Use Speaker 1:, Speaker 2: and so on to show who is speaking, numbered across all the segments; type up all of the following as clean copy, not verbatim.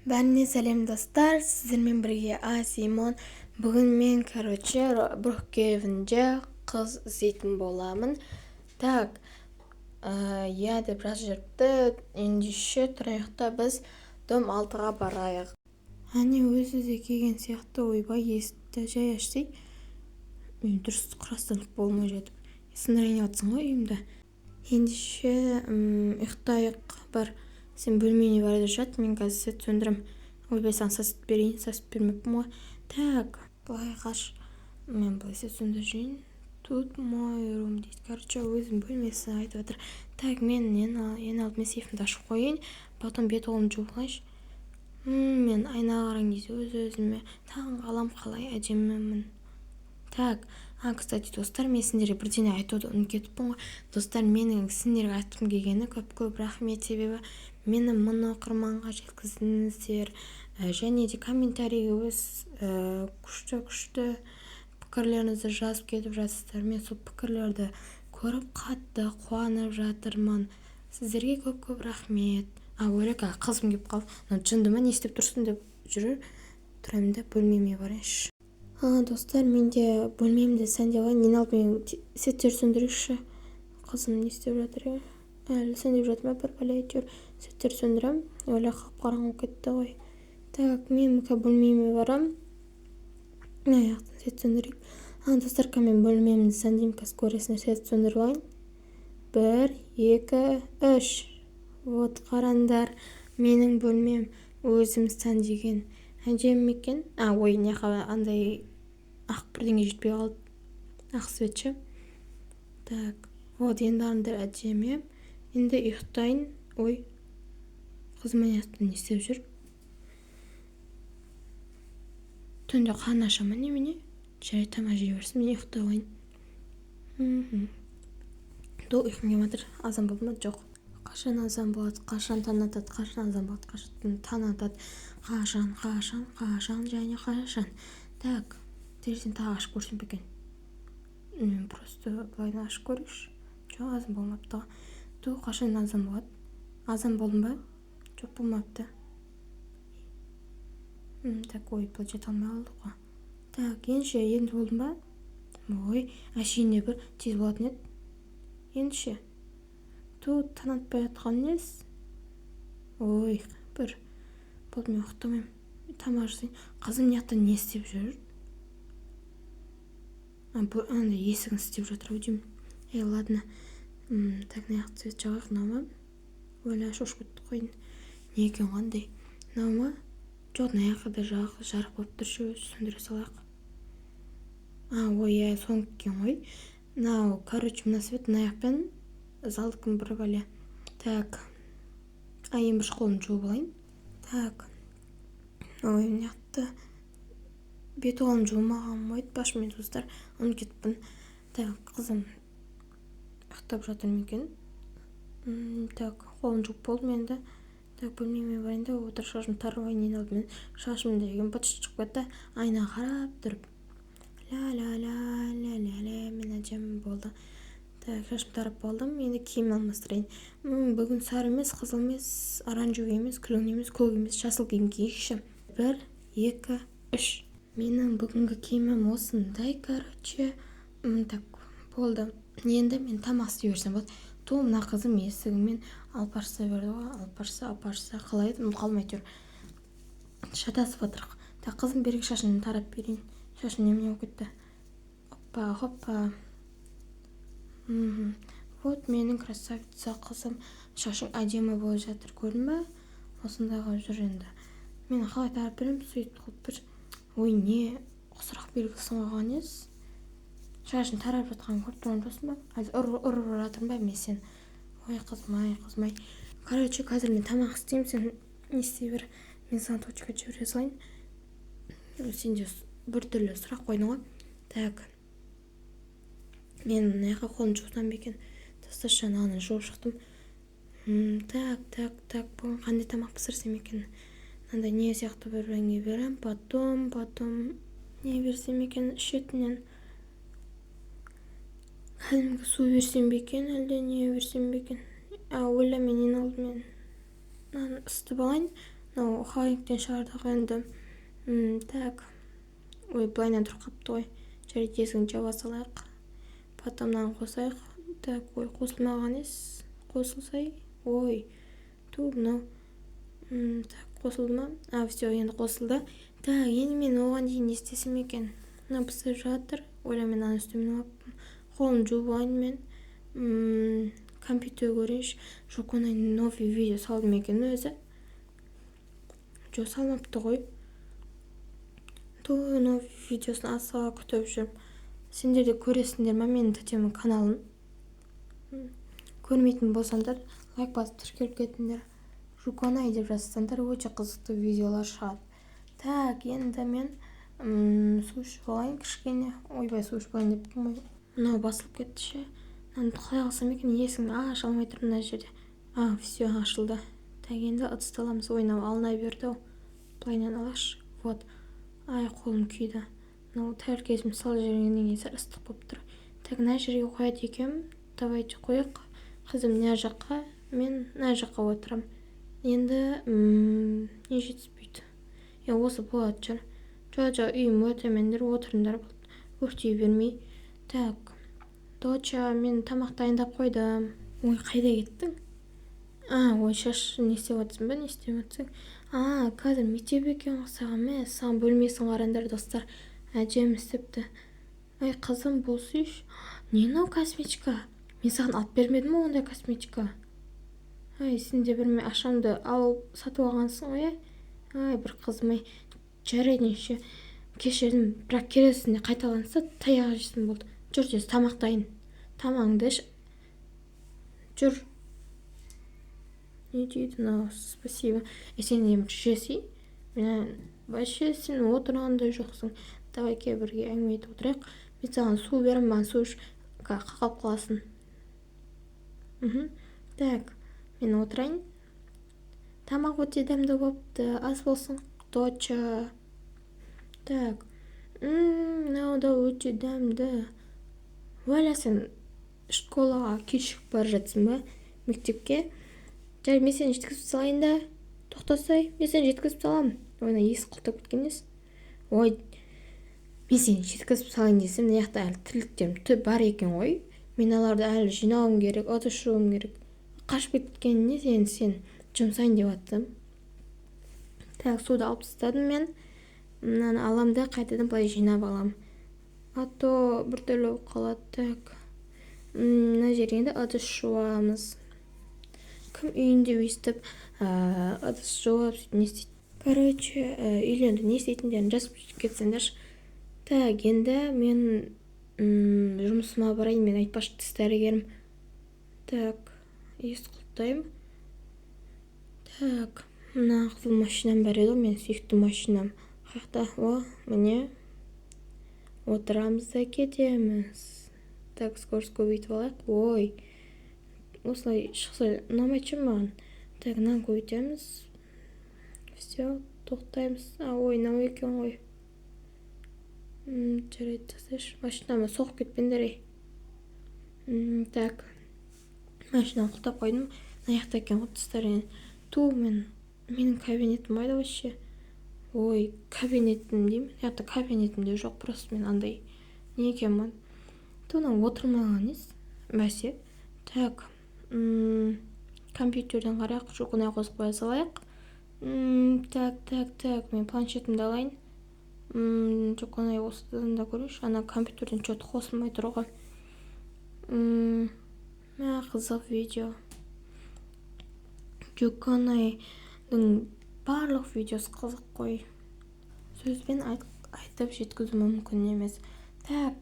Speaker 1: Бәріне сәлем, достар! Сіздермен бірге Асимон. Бүгін мен, короче, Брукхейвенде қыз іздейтін боламын. Так, иә деп жазып жіберіпті. Ендеше тұрайық та, біз дом 6-ға барайық. Әне, өзі де келген сияқты. Ойбай, есікті жай ашсай. Мен дұрыс құрастырып болмай жатып сындырайын деп жатсың ғой үйімді. Ендеше ұйықтайық. Бар, сен бөлмеңе бара жат, мен қазір свет сөндіремін. Ойбай, саған сасып берейін, сасып бермеппін ғой. Так, былай қаш, мен былай свет сөндіріп жіберейін. Тут мой room дейді. Короче, өзінің бөлмесі айтып жатыр. Так, мен ең алдымен сейфімді ашып қояйын, потом бет қолымды жуып алайыншы. Мен айнаға қараған кезде өз өзіме таң қаламын, қалай әдемімін. Так, а, кстати, достар, мен сендерге бірдеңе айтуды ұмытып кетіппін ғой. Достар, менің сендерге айтқым келгені: көп көп рахмет, себебі мені 1000 оқырманға жеткіздіңіздер. Және де комментарийге өз күшті күшті пікірлеріңізді жазып кетіп жатсыздар. Мен сол пікірлерді көріп, қатты қуанып жатырмын. Сіздерге көп көп рахмет. А, өлек, қызым келіп қалды. Мынау жынды ма, не істеп тұрсың деп жүр. Тұрамын да, бөлмеме барайыншы. А, достар, мен де бөлмемді сәндеп алайын. Ең алдымен светтерді сөндірейікші. Қызым не істеп жатыр әлі? Сәндеп жатыр ма, бір бәле? Әйтеуір, светтерді сөндіремін. Өле, қап қараңғы болып кетті ғой. Так, мен бөлмеме барамын. Мына жақтан свет сөндірейік. А, достар, қазір мен бөлмемді сәндеймін, қазір көресіңдер. Свет сөндіріп алайын. Бір, екі, үш. Вот, қараңдар, менің бөлмем өзім сәндеген. Әдемі екен. А, ой, мына жаққа андай ақ бірдеңе жетпей қалды, ақ свет ше. Так, вот, енді қараңдар, әдемі. Енді ұйықтайын. Ой, қызым ана жақта не істеп жүр? Түнде қарны аша ма, немене? Жарайды, тамақ жей берсін, мен ұйықтап алайын. До ұйқым келіп жатыр. Азан болды ма? Жоқ. Қашан азан болады? Қашан таң атады? Қашан азан болады? Қашан таң атады? Қашан, қашан, қашан және қашан? Так, терезені тағы ашып көрсем бе екен? Мен просто былайынан ашып көрейікші. Жоқ, азан болмапты ғой. Ту, қашан азан болады? Азан болды ма? Жоқ, болмапты. Так, ой, былай жете алмай қалдық қой. Так, енді ше, енді болды ма? Ой, әшейінде бір тез болатын еді. Енді ше? Ту, таң атпай жатқан несі? Ой, бір болды, мен ұйықтамаймын, тамақ жасайын. Қызым мына жақта не істеп жүр? Андай есігін істеп жатыр ау деймін. Ей, ладно. Так, мына жақта свет жағайық. Мынау ма? Өлә, шошып кеттік қой. Не екен қандай? Мынау ма? Жоқ, мына жақта да жарық болып тұр ше, сөндіре салайық. А, ой, иә, сонікі екен ғой мынау. Короче, мына свет мына жақпен залдікін бір бәле. Так, а, ең бірінші қолымды жуып алайын. Так, ой, мына жақта бет қолымды жумағанмын ғой, айтпашы. Мен, достар, ұмытып кетіппін. Так, қызым ұйықтап жатыр ма екен? Так, қолымды жуып болдым енді. Так, бөлмеме барайын да, отырып шашымды тарап алайын. Ең алдымен шашым деген быт шыт шығып кетті. Айнаға қарап тұрып, ля ля ля ля ля ля, мен әдемі болды. Так, шашымды тарап болдым, енді киім алмастырайын. Бүгін сары емес, қызыл емес, оранжевый емес, күлгін емес, көк емес, жасыл киім киейікші. Бір, екі, үш. Менің бүгінгі киімім осындай, короче. Так, болды, енді мен тамақ істей берсем болады. Ту, мына қызым есігімен алып ашса берді ғой. Алып ашса, алып ашса, қалай еді, ұмытып қалдым. Әйтеуір, шатасып жатырық. Так, қызым, бергі, шашыңды тарап берейін. Шашың немене болып кетті? Оппа, хоппа. Вот менің красавица қызым, шашың әдемі болып жатыр, көрдің ба? Осындай қылып жүр. Енді мен қалай тарап беремін? Сөйтіп қылып бір. Ой, не сұрақ белгісін қойған несі? Шашын тарап жатқанын көріп тұрған жоқсың ба, әлде ұрып жатырмын ба мен сені? Ой, қызым ай, қызым ай. Короче, қазір мен тамақ істеймін, сен не істей бер. Мен саған точка жібере салайын. Сен де біртүрлі сұрақ қойдың ғой. Так, мен мына жаққа қолымды жусам ба екен? Тасташы, жаңа ғана жуып шықтым. Так, так, так, бүгін қандай тамақ пісірсем екен? Мынандай не сияқты бірдеңе беремін. Потом не берсем екен ішетіннен? Кәдімгі су берсем бе екен, әлде не берсем бе екен? А, ойла, мен ең алдымен мынаны ысытып алайын. Мынау холодильниктен шығардық енді. Так, ой, былайынан тұрып қалыпты ғой. Жарайды, есігін жаба салайық, потом мынаны қосайық. Так, ой, қосылмаған ес, қосылсай. Ой, ту, мынау. Так, қосылды ма? А, все, енді қосылды. Так, енді мен оған дейін не істесем екен? Мынау пісіп жатыр. Ойла, мен мынаның үстіне мініп алыппын. Қолымды жуып алайын. Мен компьютер көрейінші. Жуконай новый видео салды ма екен өзі? Жоқ, салмапты ғой. Ту, новый видеосын асыға күтіп жүрмін. Сендер де көресіңдер ма менің тәтемнің каналын? Көрмейтін болсаңдар, лайк басып, тіркеліп кетіңдер. Жуконай деп жазсаңдар, өте қызықты видеолар шығады. Так, енді мен су ішіп алайын кішкене. Ойбай, су ішіп алайын деппін ғой. Мынау басылып кетті ше. Мынаны қалай алсам екен? Есігін аша алмай тұрмын мына жерде. А, все, ашылды. Так, енді ыдысты аламыз. Ой, мынау алына берді ау. Былайынан алайықшы. Вот, ай, қолым күйді. Мынау тәрелкесін салып жібергеннен кейін сәл ыстық болып тұр. Так, мына жерге қояды екенмін. Давайте қояйық. Қызым мына жаққа, мен мына жаққа отырамын. Енді не жетіспейді? Иә, осы болатын шығар. Жоқ, үйім өртемеңдер, отырыңдар, өртей бермей. Так, доча, мен тамақ дайындап қойдым. Ой, қайда кеттің? А, ой, шаш, не істеп жатырсың ба? Не істеп жатсың? А, қазір мектеп екен ғой саған. Мә, саған бөлмесін қараңдар, достар, әдемі істепті. Ай, қызым, болсайшы. Не мынау, косметика? Мен саған алып бермедім ғой ондай косметика. Ай, сен де бір ақшамды алып, сатып алғансың ғой, иә? Ай, бір қызым, ай. Жарайды, неше, кешірдім, бірақ келесінде қайталанса, таяқ жейсің. Болды, жүр тез, тамақ дайын, тамағыңды іш, жүр. Не дейді мынау? Спасибо. Е, сен де жесей. Мен вообще, сен отырған да жоқсың. Давай, кел, бірге әңгіме айтып отырайық. Мен саған су беремін, маған су іш, қақалып қаласың. Так, мен отырайын. Тамақ өте дәмді болыпты, ас болсын, доча. Так, мынау да өте дәмді. Валя, сен школаға кешігіп бара жатсың ба, мектепке? Жарайды, мен сені жеткізіп салайын да. Тоқтасай, мен сені жеткізіп саламын. Ой, мына есік құлыптап кеткен несі? Ой, мен сені жеткізіп салайын десем, мына жақта әлі тірліктерім бар екен ғой. Мен аларды әлі жинауым керек, ыдыс жууым керек. Қашып кеткен не енді, сен жұмсайын деп жатсам. Так, суды алып тастадым. Мен мынаны аламын да, қайтадан былай жинап аламын, а то біртүрлі болып қалады. Так, мына жерге енді ыдыс жуамыз. Кім үйінде өйстіп ыдыс жуып, сөйтіп не істейді? Короче, үйлерінде не істейтіндерін жазып кетсеңдерші. Так, енді мен жұмысыма барайын. Мен, айтпақшы, тіс дәрігерім. Так, есік құлыптаймын. Так, мына қызыл машинам бар еді ғой, менің сүйікті машинам қай жақта? О, міне, отырамыз да кетеміз. Так, скорость көбейтіп алайық. Ой, осылай шықса, ұнамайды ше маған. Так, мынаны көбейтеміз. Все, тоқтаймыз. А, ой, мынау екен ғой. Жарайды, тастайыншы. Машинама соғып кетпеңдер, ей. Так, машинаны құлыптап қойдым. Мына жақта екен ғой тіс. Ту, мен, менің кабинетім қайда вообще? Ой, кабинетім деймін, мына жақта кабинетім де жоқ. Просто мен андай не екенмін. Ту, мынау отырмаған несі, бәсе? Так, компьютерден қарайық. Жоқ, қосып қоя салайық. Так, так, так, мен планшетімді алайын. Жоқ, оңай, осыдан да көрейікші. Ана компьютерден че то қосылмай тұр ғой. Мә, қызық видео. Жуконайдың барлық видеосы қызық қой, сөзбен айтып жеткізу мүмкін емес. Так,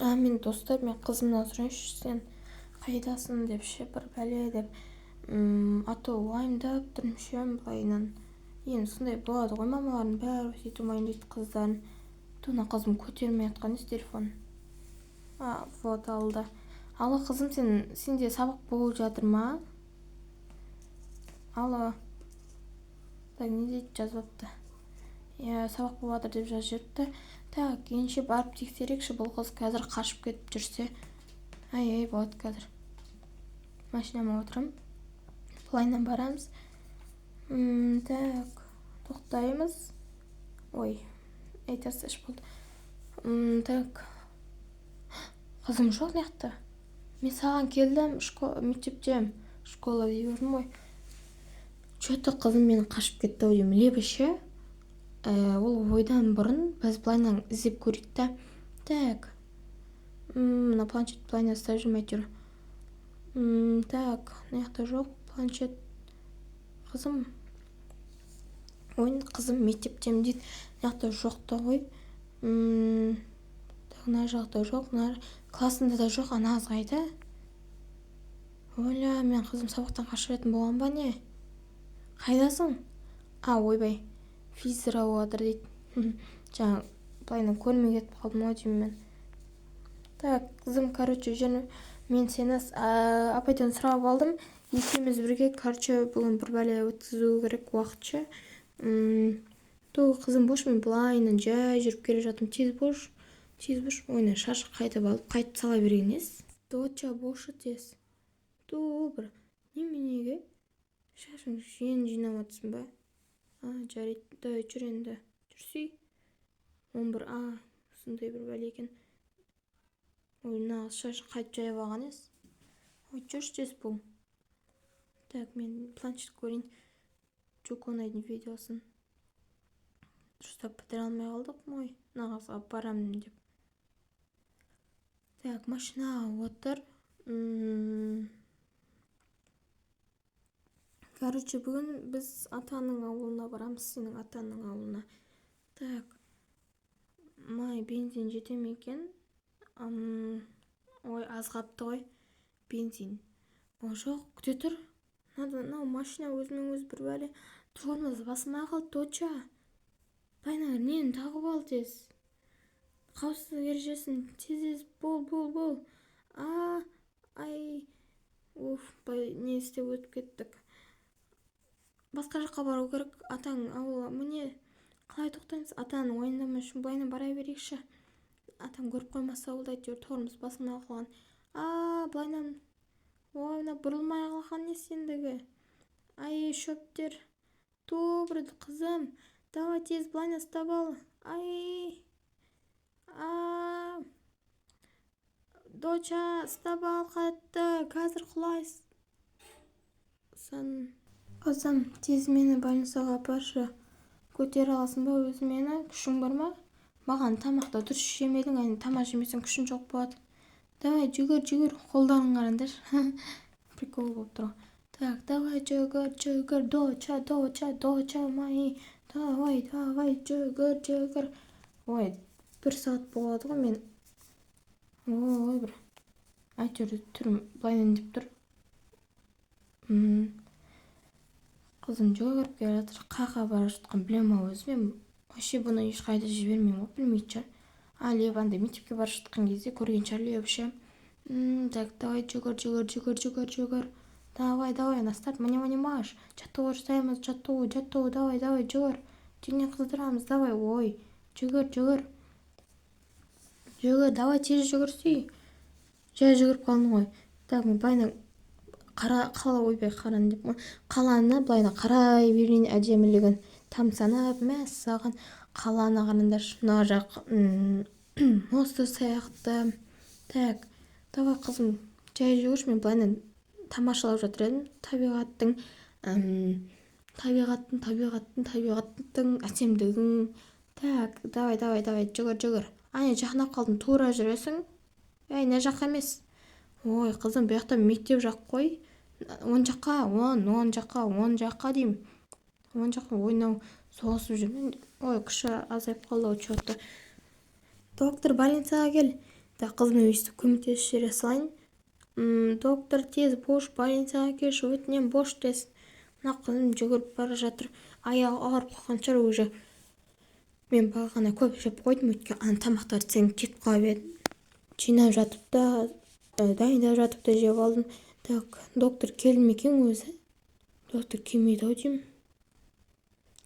Speaker 1: а мен, достар, мен қызымнан сұрайыншы, сен қайдасың деп ше, бір бәле деп. А то уайымдап тұрмын ше былайынан. Енді сондай болады ғой, мамалардың бәрі сөйтіп уайымдайды қыздарын. То, мына қызым көтермей жатқан несі телефон? А, вот, алды. Алло, қызым, сен, сенде сабақ болып жатыр ма? Алло. Так, не дейді? Жазып, иә, сабақ болып жатыр деп жазып жіберіпті. Так, ендеше барып тексерейікші. Бұл қыз қазір қашып кетіп жүрсе, ай, ай, болады. Қазір машинама отырамын, былайынан барамыз. Так, тоқтаймыз. Ой, айтасы іш болды. Так, қызым жоқ мына жақта. Мен саған келдім, мектептен, школа дей бердім ғой. Че-то қызым мені қашып кетті ау деймін. Либо ше, ол ойдан бұрын біз былайынан іздеп көрейік та. Так, мына планшет былайынан ұстап жүрмін әйтеуір. Так, мына жақта жоқ планшет. Қызым, ой, қызым мектептен дейді. Мына жақта жоқ та ғой. Так, мына жақта жоқ, мына классында да жоқ. Ана қыз қайда? Оля, мен қызым сабақтан қашыратын болған ба, не? Қайдасың? А, ойбай, физра болып жатыр дейді. Жаңа былайынан көрмей кетіп қалдым ау деймін мен. Так, қызым, короче, жүр, мен сені апайдан сұрап алдым. Екеуміз бірге, короче, бүгін бір бәле өткізу керек уақытша. То қызым бош, мен былайынан жай жүріп келе жатырмын. Тез бош, тез бош. Ойна, шашы қайтып алып, қайтып сала берген ес. Доча, бошы тез. Ту, бір неменеге? Шашың жиын жинап жатсың ба? А, жарайды, давай жүр енді. Жүрсей. 11, а, сондай бір бәле екен. Ой, мына қыз шашын қайтып жайып алған ес. Ой, жүрші, тез бол. Так, мен планшет көрейін. Чуконайдың видеосын. Дұрыстап бітіре алмай қалдық ой, мына қызға барамын деп. Так, машинаға отыр. Короче, бүгін біз атаның ауылына барамыз, сенің атаның ауылына. Так, май, бензин жете ме екен? Ой, аз қапты ғой бензин. О, жоқ, күте тұр. Надо, мынау машина өзімен өзі бір бәле. Тормоз басылмай қалды, доча. Былайынан нені тағып ал тез. Қауіпсіздік ережесін тез-тез бол, бол, бол. А, ай, уф, былай не істеп өтіп кеттік. Басқа жаққа бару керек, атаң ауылы. Міне, қалай тоқтаймыз? Атаның уайымдамай үшін былайынан бара берейікші. Атам көріп қоймаса болды, әйтеуір тормоз басылмай қалған. А, былайынан, ой, мына бұрылмай қалған не сендігі? Ай, шөптер. Добрый, қызым, давай тез былайынан ұстап ал. Ай, а, доча, ұстап ал қатты, қазір құлайсың. Қызым, тез мені больницаға апаршы. Көтере аласың ба өзі мені? Күшің бар ма? Маған тамақты дұрыс жемедің, әне тамақ жемесең күшің жоқ болады. Давай, жүгір, жүгір. Қолдарың қараңдаршы. Прикол болып тұр ғой. Так, давай, жүгір, жүгір, доча, доча, доча мои. Давай, давай, жүгір, жүгір. Ой, бір сағат болады ғой мен. Ой, бір. Әйтеуір түрім былайынан деп тұр. Қызым жүгіріп келе жатыр. Қаяққа бара жатқанын білемін ау өзі. Мен вообще бұны ешқайда жібермеймін ғой, білмейтін шығар. А, либо андай мектепке бара жатқан кезде көрген шығар, либо ше. Так, давай, жүгір, жүгір, жүгір, жүгір, жүгір. Давай, давай, на старт, міне, міне, маш. Жаттығу жасаймыз, жаттығу, жаттығу, давай, давай, жүгір. Дене қыздырамыз, давай, ой. Жүгір, жүгір. Жүгір, давай, тез жүгірсей. Жай жүгіріп қалдың ғой. Так, мен былайынан қара, қала, ойбай, қараны деп қой. Қаланы былайынан қарай берейін, әдемілігін тамсанып, мәссаған, қаланы қараңдаршы. Мына жақ, мост сияқты. Так, давай, қызым, жай жүгірші, мен былайынан тамашалап жатыр едім. Табиғаттың, табиғаттың, табиғаттың, табиғаттың әсемдігін. Так, давай, давай, давай, жүгір, жүгір. Әне, жақындап қалдым, тура жүресің. Әй, мына жаққа емес. Ой, қызым, бұл жақта мектеп жақ қой. Оң жаққа, оң, оң жаққа, оң жаққа деймін. Оң жаққа ойнау соғысып жүрмін. Ой, күші азайып қалды ау, чё-то. Доктор, больницаға кел. Так, қызыма өйстіп көмектесіп жібере салайын. Доктор, тез бош, больницаға келші, өтінемін, бош тез. Мына қызым жүгіріп бара жатыр. Аяғы ауырып қалған шығар уже. Мен бағана көп жеп қойдым, өйткені ана тамақтарды сен кетіп қалып едім. Жинап жатып та, дайындап жатып та жеп алдым. Так, доктор келді ме екен өзі? Доктор келмейді ау деймін.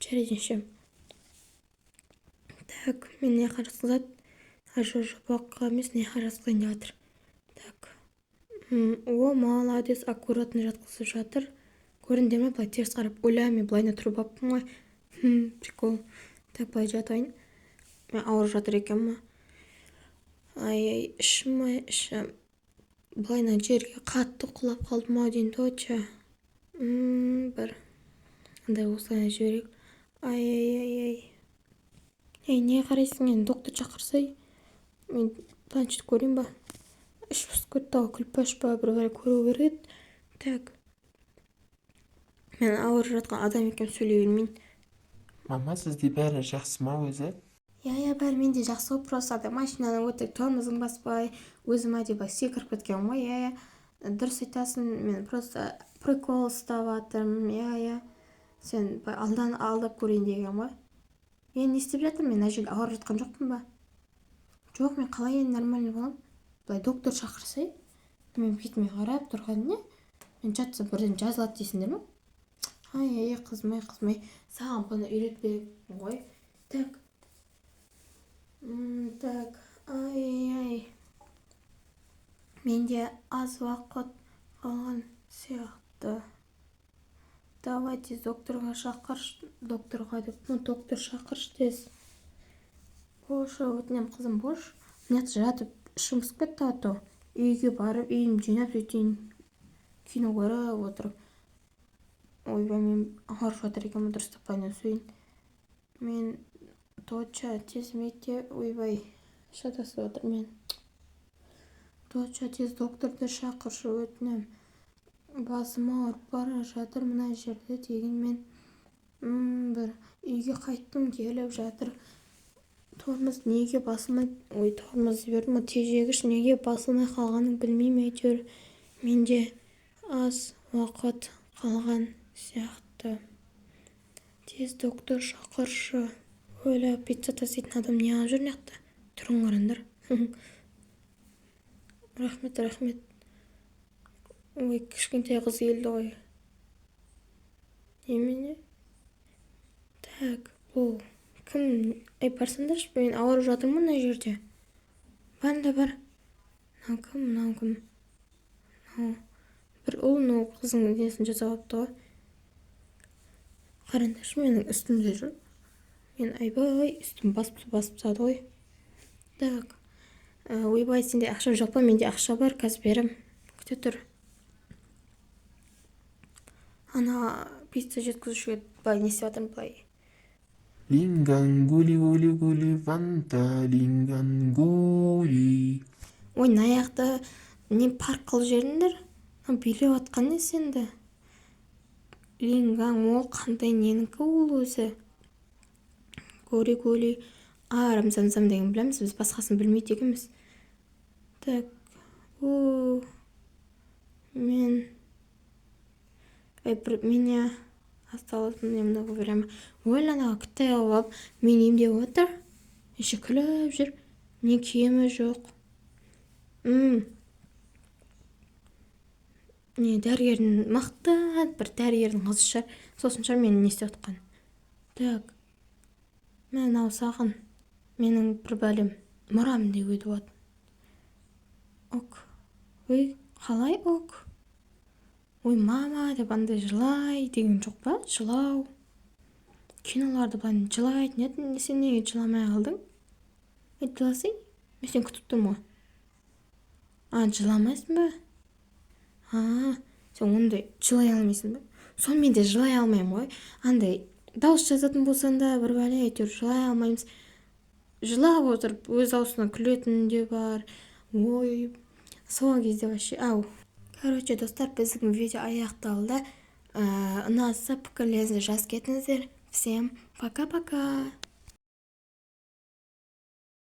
Speaker 1: Жарайды ше. Так, мен мына жаққа жатқызады. А, жоқ, жоқ, бұ емес, мына жаққа жатқызайын деп жатыр. Так. О, молодец, аккуратно жатқызып жатыр. Көрдіңдер ме, былай теріс қарап, ойла, мен былайына тұрып алыппын ғой. Прикол. Так, былай жатайын. Мен ауырып жатыр екенмін. Ай, ай, ішім, ай, ішім. Былайына жерге қатты құлап қалдым ау деймін, точно. Бір андай осылай жіберейік. Ай, ай, ай, ай. Ей, не қарайсың енді, доктор шақырсай. Мен планшет көрейін ба? Іш пысып кетті ау, күлпаш па, бір бәле көру керек еді. Так. Мен ауырып жатқан адам екенмін, сөйлей бермейін.
Speaker 2: Мама, сізде бәрі жақсы ма өзі?
Speaker 1: Иә, иә, бәрі менде жақсы ғой, просто андай машинаның өтірік тормозын баспай, өзім әдейі былай секіріп кеткенмін ғой, иә, иә. Дұрыс айтасың, мен просто прикол ұстап жатырмын, иә, иә. Сен былай алдан алдап көрейін деген ғой. Мен не істеп жатырмын, мен мына жерде ауырып жатқан жоқпын ба? Жоқ, мен қалай енді нормальный боламын? Былай доктор шақырсай, мен бетіме қарап тұрған не? Мен жатсам бірден жазылады дейсіңдер ма? Ай, ай, қызым, ай, қызым, ай, саған бұны үйретпеппін ғой. Так. Так, ай, ай. Менде аз уақыт қалған сияқты. Давай тез докторға шақыршы, докторға деп, ну, доктор шақыршы тез. Бошы, өтінемін, қызым, бош. Мына жақта жатып ішім пысып кетті, а то. Үйге барып, үйімді жинап сөйтейін. Кино көріп отырып. Ойбай, мен ауырып жатыр екенмін, дұрыстап былайынан сөйін. Мен точа тез мектеп, ойбай, шатасып отыр мен. Точа тез докторды шақыршы, өтінемін. Басым ауырып бара жатыр мына жерде деген мен бір үйге қайтқым келіп жатыр. Тормоз неге басылмай, ой, тормоз жібердім ғой, тежегіш неге басылмай қалғанын білмеймін әйтеуір. Менде аз уақыт қалған сияқты. Тез доктор шақыршы. Өлі, пицца таситын адам не қылып жүр мына жақта? Түрін қараңдар. Рахмет, рахмет. Ой, кішкентай қыз келді ғой. Немене? Так, бұл кім? Ай, барсаңдаршы, мен ауырып жатырмын мына жерде. Бар да бар. Мынау кім, мынау кім? Мынау бір ұл, мынау қыздың несін жасап алыпты ғой. Қараңдаршы, менің үстімде жүр. Мен, айбай, үстім басып басып тастады ғой. Так. Ойбай, сенде ақша жоқ па? Менде ақша бар, қазір берем. Күте тұр. Ана пицца жеткізушіге былай не істеп жатырмын былай.
Speaker 2: Лингангули гули гули ванта лингангули.
Speaker 1: Ой, мына жақта не парк қылып жібердіңдер? Мынау билеп жатқан несі енді? Линган ол қандай, ненікі ол өзі? Гули гули. А, рамзамзам деген білеміз, біз басқасын білмейді екенбіз. Так, о, мен, ай, бір меня осталось немного время. Ой, ана кітай қылып алып, мені емдеп отыр. Еще күліп жүр. Не киімі жоқ. Не, дәрігердің мықты бір дәрігердің қызы шығар. Сосын шығар мені не істеп жатқан. Так. Мә, мынау саған. Менің бір бәлем мұрам деуге де болады. Ок. Ой, қалай ок? Ой, мама деп андай жылай деген жоқ па? Жылау. Киноларда былай жылайтын еді. Сен неге жыламай қалдың? Ей, жыласай. Мен сені күтіп тұрмын ғой. А, жыламайсың ба? А, сен ондай жылай алмайсың ба? Сонымен де жылай алмаймын ғой. Андай дауыс жазатын болсаң да бір бәле, әйтеуір жылай алмаймыз. Жылап отырып өз даусына күлетін де бар. Ой, сол кезде вообще, ау. Короче, достар, біздің видео аяқталды. Ұнаса, пікірлеріңізді жазып кетіңіздер. Всем пока-пока.